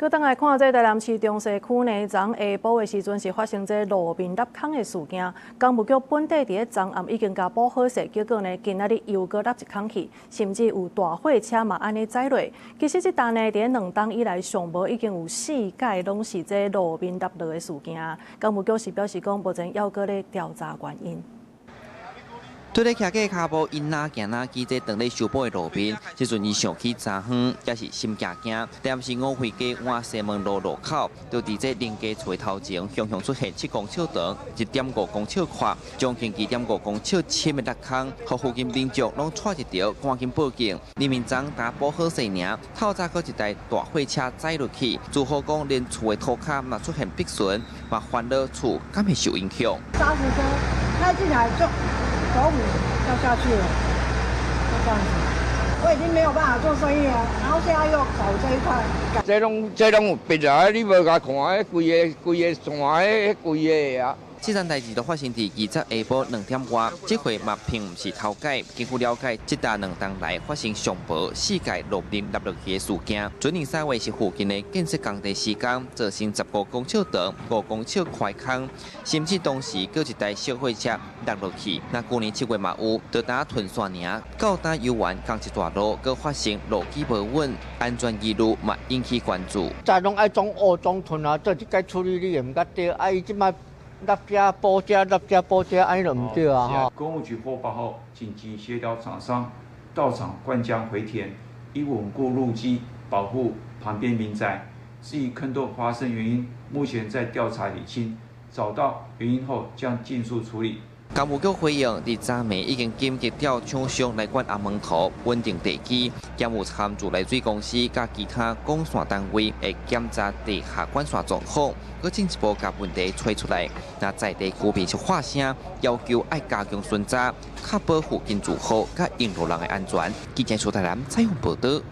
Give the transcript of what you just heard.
閣轉來看，這台南市中西區呢，昨下晡的時陣是發生這路面凹空的事件。工務局本底佇咧昨暗已經共補好勢，結果呢，今仔日又閣凹一空去，甚至有大貨車嘛按呢載落。其實這單呢，佇咧2冬以來，上無已經有四擺攏是這路面凹落的事件。工務局是表示講，目前猶閣咧調查原因。對咧騎腳步，𪜶哪行哪去，這當咧修補的路面，這陣伊想起昨昏，也是心驚驚。台南市五會街往西門路路口，就佇這臨街厝頭前，雄雄出現7公尺長、1.5公尺寬、將近2.5公尺深的凹空，予附近民眾攏掣一著，趕緊報警。明明昨昏補好勢爾，透早閣一台大貨車載落去，住戶講連厝的塗跤嘛出現破損，嘛煩惱厝敢會受影響。砂石車開進來就頭骨掉下去了，就這樣子。我已經沒有辦法做生意了，然後現在又搞這一塊。這攏有別啊！你無共看，彼規个規个線，彼規个啊。這件代誌都發生佇20下晡2點外，這回嘛並毋是頭擺。根據了解，這搭2冬來發生上無四擺路面凹落去的事件。準年3月是附近的建設工地施工，造成15公尺長、5公尺寬空，甚至當時閣一台小貨車落落去。那舊年7月嘛有，就焦屯線爾，到焦油園仝一大路，閣發生路基無穩，安全疑慮嘛引起關注。再攏愛總挖總吞啊，做這個處理你也毋較對，啊伊這擺。凹遮補遮，凹遮補遮，按呢就毋對啊！吼。工務局獲報後，緊急協調廠商到場灌漿回填，以穩固路基，保護旁邊民宅。至於坑洞發生原因，目前在調查釐清，找到原因後將盡速處理。工務局回應，佇昨暝已經緊急調廠商來管紅毛塗穩定地基，兼有參自來水公司佮其他管線單位會檢查地下管線狀況，閣進一步共問題揣出來。若在地居民是發聲，要求愛加強巡查，確保附近住戶佮用路人的安全。記者蘇台南採訪報導。